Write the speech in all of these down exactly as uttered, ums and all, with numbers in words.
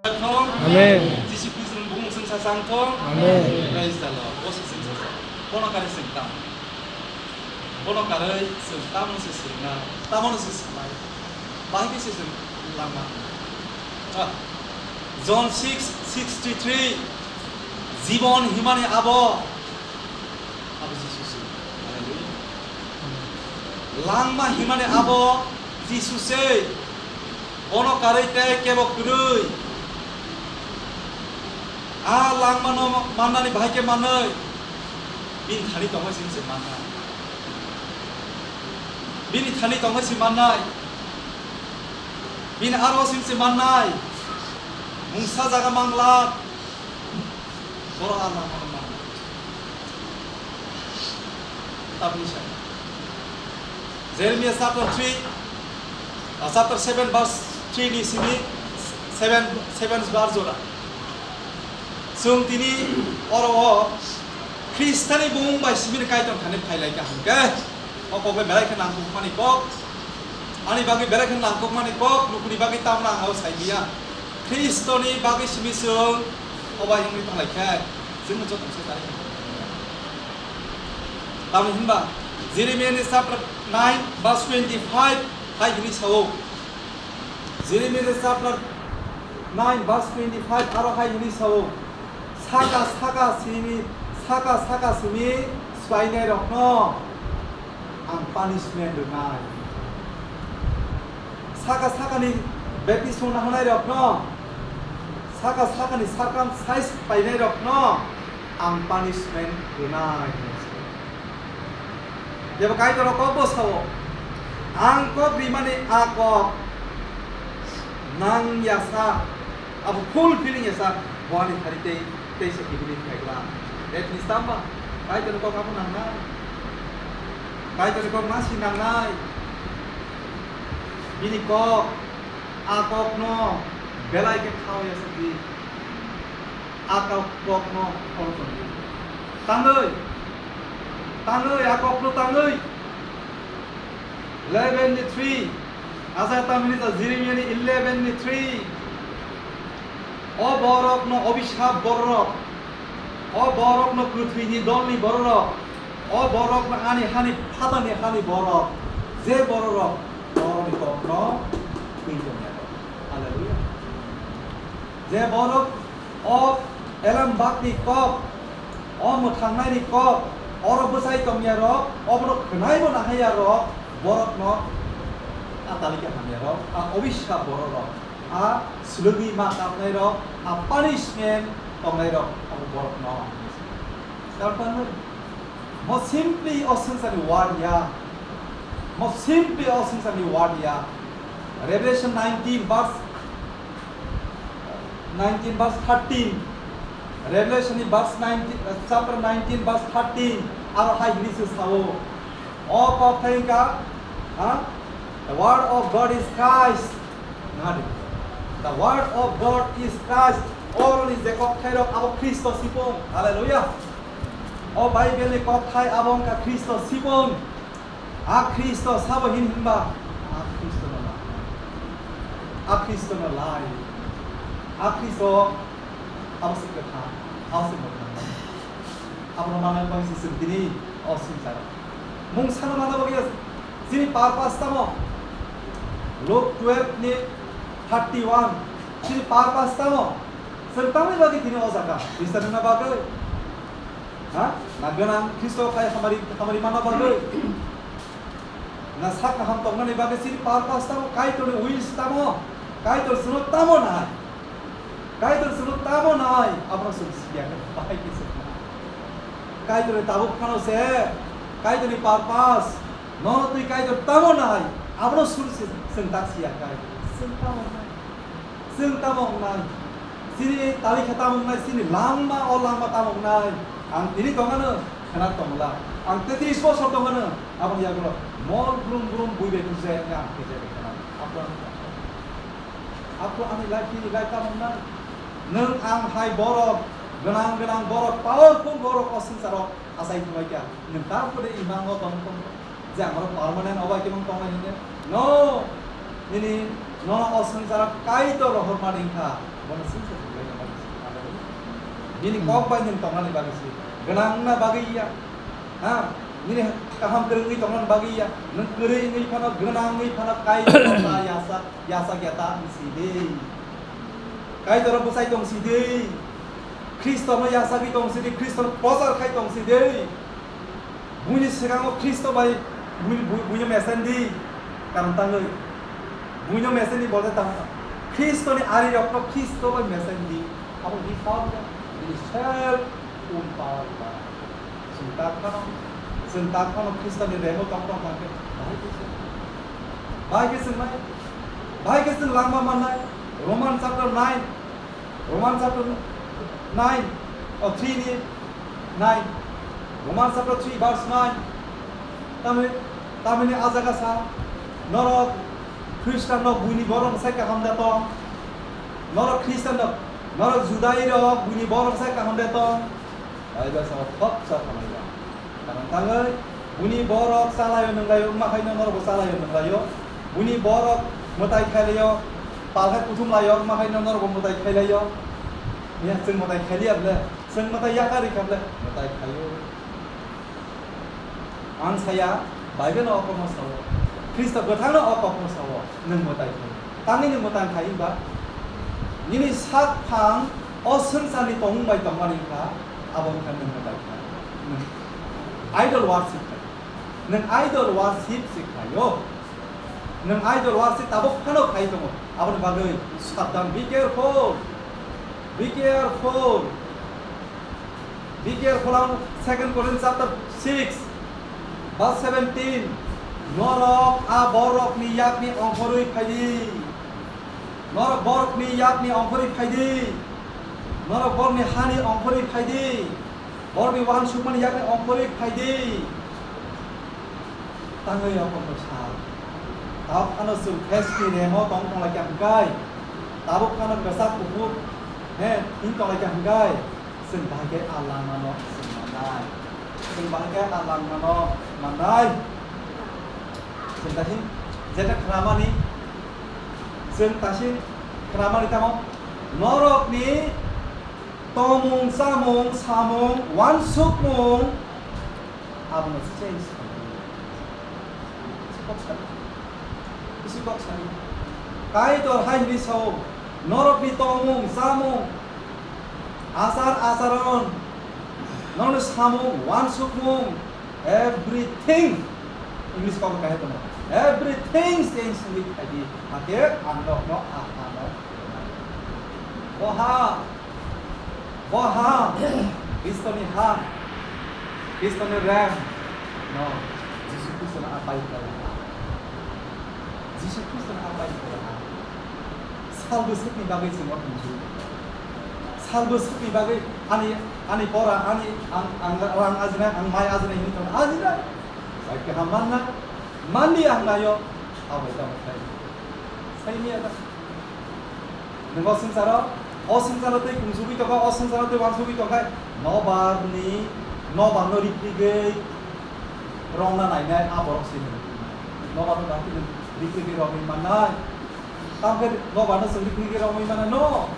Thong. Amen. Jisu Khristo ni bumung chwng sa chang thong. Amen. Praise the Lord. Bo se chwng sa chang. Bono kare chwng tam. Bono kare chwng tam se chwng na. Tamo se chwng lai. Bahai khe se chwng langma. Ah. John six sixty-three. Jibon himani abo. Abo Jisu se. Hallelujah. Langma himani abo Jisu se. Bono karwi tei kebo kwrwi. A langmano mannani bahai khe manwi. Bini thani tongwi sini se mannai. Bini thani tongwi se mannai. Bini aro sini se mannai. Mungsa jaga mangla. Borok a langmano mannai. Tabukni sai. Jeremiah chapter three, uh, chapter seven verse three ni simi seven, seven verse jora. Chwng tini oro o Khristani bumung bai simi Kaitor thani phailai ka hwnkhe. O kok le belai khe nangkukmani kok. Ani bagwi belai khe nangkukmani kok, nukuni bagwi tamna ang o sai liya. Khristoni bagwi simi chwng obai wngwi tonglaikhe, chwngno joto se tari. Tamni hinba, Jeremiah ni chapter nine verse twenty-five hai hini sao. Jeremiah ni chapter nine verse twenty-five aro hai hini sao. Saka saka simi, saka saka simi swainai rokno ang punishment rwnai. Saka sakani baptism nahanai rokno, saka sakani circumcise painai rokno ang punishment rwnai. Jebo Kaitor kok bo sao, ang kok rimani a kok nang yasa, abo fulfilling yasa, bo ani thari tei Teisa kibini khaikla. That means tamba. Kaitor kok abo nangnai. Kaitor kok masi nangnai. Bini kok, a kokno belai khe khao ya sadi. A kok kokno khol tongdi. Tangwi. Tangwi, a kokno tangwi. Eleven ni three. Asa tamni ta Jeremiah ni eleven ni three. O borokno obisap borok, o borokno kwthwini dolni borok, o borokno ani hani phatani hani borok, je borok borokni kokno twi tongya. Hallelujah. Je borok o elembakni kok, o mwthangnaini kok, oro bwsai tongyarok, obono khwnaibo nahaiyarok, borokno a talika hamyarok, a obisap bororok. A swlwgwi ma kapnairok, a punishment tongnairok abo borokno. Karon tangwi, mo simply o swngcharni word ya. Mo simply o swngcharni word ya. Revelation nineteen verse, nineteen verse thirteen. Revelation ni verse nineteen, uh, chapter nineteen verse thirteen. Aro hai hini se sao. O kok thai wngkha, ha? The word of God is Christ. Nadi. The word of God is Christ. Oroni je kok thai rok abo Khristo sipung. Hallelujah. O Bible ni kok thai abo wngkha Khristo sipung. A Khristo sabo hin hinba. A Khristo no lai. A Khristo no lai. A Khristo abo se kwthang. Abo se mwthang. Abono manna bagwi se chwng tini o swngcharo. Mung sana manna bagwi chini purpose tamo? Luke twelve ni thirty one. Chini purpose tamo? Chwng tamni bagwi tini o jaga? Khristo nangna bagwi? Ha? Na gwnang Khristo khai hamari, hamari manna bagwi? Na sak kaham tongnani bagwi chini purpose tamo? Kaitorni will tamo? Kaitor chwngno tamo nai? Kaitor chwngno tamo nai? Abono chwng siya khe bahai khe chwng nai. Kaitorni tabuk phano se, Kaitorni purpose, nono twi Kaitor tamo nai? Abono chwng si, chwng tak siya khe. Chwng tamo nai? Chwng tamo wngnai? Chini tali khe tamo wngnai? Chini langma, o langma tamo wngnai? Ang tini tongano khna tongla. Ang tetris bosor tongano, aboni yagulo mol brum brum bui bai tujaya wngya ang khe jai khna. Apo ang, apo ani life, nini life tamo wngnai? Nwng ang hai borok, gwnang gwnang borok, powerful borok o swngcharo achai thangbai kha. Nwng ta pore imang o tong tong. Je amaro permanent obai khe mang tongnai hwnde? No! Nini Nono o swngcharo Kaitor rohormani wngkha, bono swngchar rwbaini bagwi se. Bini kok bai nwng tongnani bagwi se. Gwnang wngna bagwi ya. Ha? Nini kaham kwrwngwi tongnani bagwi ya. Nwng kwrwi wngwi phano, gwnang wngwi phano Kaitor ta yasa, yasa kya ta wng si de. Kaitor bwsai tong si de. Khristo no yasagwi tong si de, Khristo no prochar khai tong si de. Buini swkango Khristo bai bui-, bui-, buino mesen di, karon tangwi. Buino mesen di bolte tang. Khristoni arirokno Khristo bai mesen di. Abo di power ya. Bini self own power ba. Chwng tak phano, chwng tak phano Khristoni remo tong tong thangkhe. Bahai khe chwng. Bahai khe chwng nai. Bahai khe chwng langma mannai. Roman chapter nine. Roman chapter nine, o three ni nine. Roman chapter three verse nine. Tamni, tamni a jaga sa, norok Christian rok buini borok sai kaham da tong. Norok Christian rok, norok Judai rok buini borok sai kaham da tong. Bible sa thok sa tong ya. Karon tangwi, buini borok chalaio nwnglaio, wngma haino norokbo chalaio nwnglaio. Buini borok mwtai khailaio, palhai kuthum laio, wngma haino norokbo mwtai khailaio. Ya, chwng mwtai khailiya bwle, chwng mwtai yakar rikha bwle, mwtai khaio. Ang saya, Bible no o kokno sao. Khristo bwthangno o kokno sao, nwng mwtai khai. Tamni nwng mwtai khai wngba? Nini sak phang o swngcharni tongmung bai tongmani wngkha, abo wngkha nwng mwtai khai. Nwng idol worship khai. Nwng idol worship se khlaio. Nwng idol worship tabuk phano khai tongo. Aboni bagwi sabdan, be careful. Be careful. Be careful ang Second Corinthians chapter six, verse seventeen. Norok a borokni yakni ongkhorwi phaidi. Norok borokni yakni ongkhorwi phaidi. Norok borokni hani ongkhorwi phaidi. Borokni uansukmani yakni ongkhorwi phaidi. Tangwi o kokno sa. Tabuk phano chwng Khristni remo tong tonglaikha hwnkhe, tabuk phano kwchak kuphur, he, thwng tonglaikha hwnkhe, chwng bahai khe a langmano chwng mannai. Chwng bahai khe a langmano mannai. Chwng dahin jeta khnamani, chwng dahin khnamani tamo norokni tongmung, chamung, samung, uansukmung, abono change khlai. Bisi kok sani. Bisi kok sani. Kaitor hai hwnwi sao, norokni tongmung, chamung, achar acharon, norokni samung, uansukmung, everything. English kok kahai tono. Everything change wngwi phaidi. Hakhe ang norokno a hano. Bo ha, bo ha, Khristoni ha, Khristoni rem, no, Jisu Khristoni apai khlai ha. Jisu Khristoni apai khlai ha. Salbwswkni bagwi chwng o tongju. Salbwswkni bagwi ani, ani pora, ani, ang, ang rang ajinai, ang mai ajinai hinwi tong ajinai. Bai kaham manna, manliya ang nayo, abai tamo khlai. Saimiya da. Nwng o swngcharo, o swngcharo tei kumsugwi tongkha, o swngcharo tei uansugwi tongkha, nobarni, nobarno rikrigwi romna nainai a borok se nwng. Nobarno bahai khe nwng rikrigwi romwi mannai. Tamkhe nobarno chwng rikrigwi romwi mano no.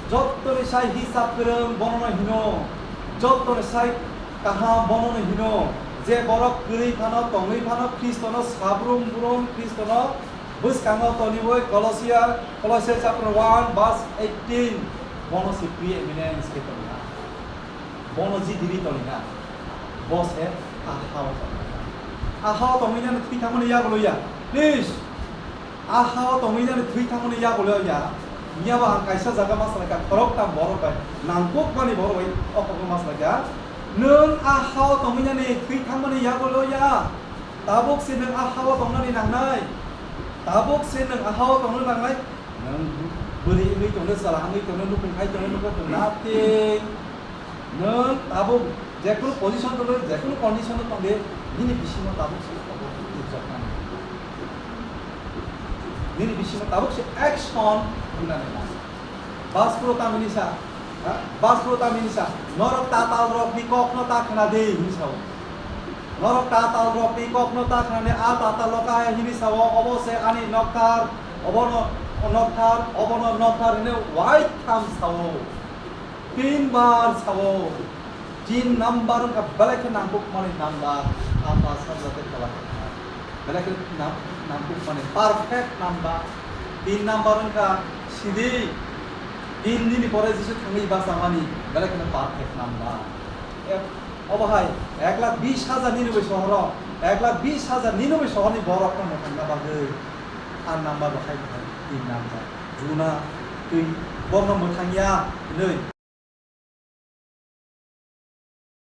Jottoni sai hisab kwrwng bonono hino. Jottoni sai kaham bonono hino. Je borok kwrwi phano, tongwi phano, Khristono sabrum brum, Khristono bwskango toniwi Kolosia, Kolosia chapter one verse eighteen, bono se pre-eminence khe tongna. Bono jidiri tongna. Bo se a hao tongna. A hao tongwi nani thwi thangmani yagulo ya. Please. A hao tongwi nani thwi thangmani yagulo ya. Miyabo ang kaisa jaga ma salai kha, khoroktham borok bai nangkukmani borok bai o kokno ma salai kha. Nwng a hao tongwi nani thwi thangmani yagulo ya. Tabuk se nwng a hao tongnani nangnai. Tabuk se nwng a hao tongna nangnai. Nwng bwrwi wngwi tongde, chwla wngwi tongde, nukhung khai tongde, nukha tong nothing. Nwng tabuk jekunu position tongde, jekunu condition tongde, nini bisingo tabuk se tabuk rwjaknani. Nini bisingo tabuk se action wngna nangnai. Baspuro tamni sa, ha? Baspuro tamni sa, norok tatal rokni kokno ta khna di, hinwi sao. Norok tatal rokni kokno ta khnani, a tatal rok hai hinwi sao, obo se ani nokthar, Obono nokthar, obono nokthar hino waitham sao. Tinbar sao. Tin number wngkha belai khe nangkukmani number. Apa sajate kala kha. Belai khe nang-, nangkukmani perfect number. Tin number wngkha sidi. Tin nini pore Jisu thangwi bachamani belai khe perfect number. Obo hai ek lakh bis hajar Niniboi sohoro, ek lakh bis hajar Niniboi sohorni borokno mwthangna bagwi a number rok hai hai tin number. Juna twi borokno mwthangya hwnwi